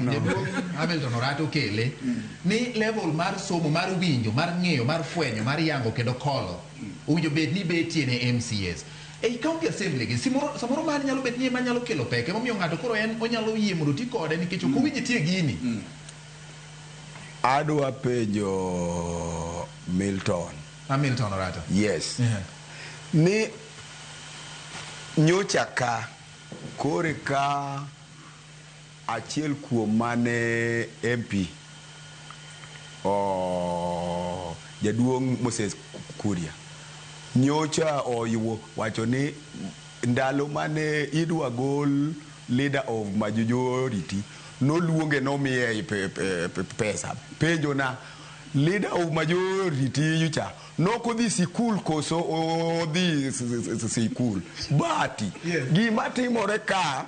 Erokamano. Jaduong' Hamilton Orato kele ni level mar somo mar winjo mar ng'eyo mar fwenyo mar yango kendo kolo owinjo bed ni betie ne MCAs. Ei county assembly gi simoro, samoro mano nyalo bet ni ema nyalo kelo pek emomiyo ng'ato koro en onyalo yie mondo oti kode nikech ok owinj tie gini. Adwa penjo Milton. Hamilton Orato. Yes. Yeah. Ni nyocha ka kore ka achiel kuom mane MP o jaduong' Moses Kuria nyocha oyuo wacho ni ndalo mane idwa gol leader of majority noluonge nomiye pesa. Penjo na leader of majority cha nokodhi sikul koso odhi sikul? But Yes. gima timore ka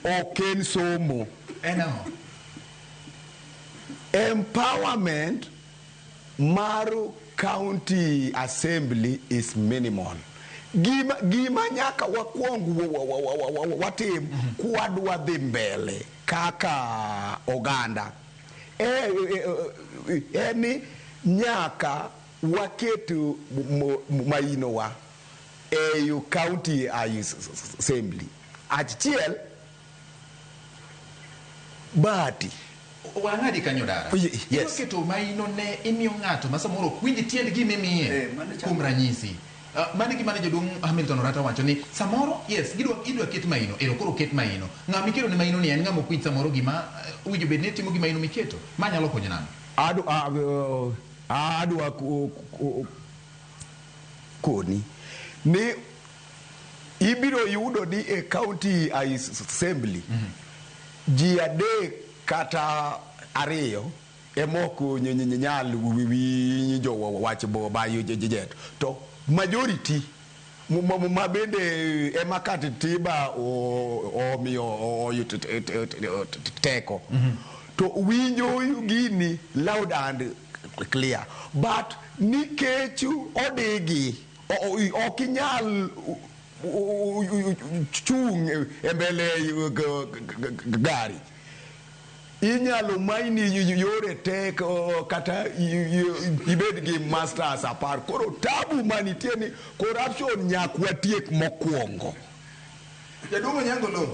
ok en somo. En ang'o? Empowerment mar county assembly is minimal. Gima nyaka wakwong watim kwadwa dhi mbele kaka oganda en ni nyaka waket mainowa ei county assembly achiel bati. Wang'adi kanyo dara. Yes. Idwa keto maino ne imiyo ng'ato ma samoro ok winj tiend gima imiye. Eh, mano chako. Kuom ranyisi. Mano e gima ne jaduong' Hamilton Orata wacho ni samoro yes gidwa ket maino ero koro ket maino. Ng'ama iketo ne maino ni en ng'ama ok winj samoro gima owinjo bed ni timo gi maino miketo. Ma nyalo konyo nang'o? Adwa koni ni ibiro yudo ni e county assembly ji adek kata ariyo ema ok nyal winjo wach budget to majority ma bende ema katiba omiyo teko to winjo gini loud and clear, but nikech odigi ok inyal chung' e mbele gari inyalo maini yore tek kata ibed gi masters 10. Koro tabu manitie ni corruption nyak watiek mokwongo. Jaduong' Onyango Lo.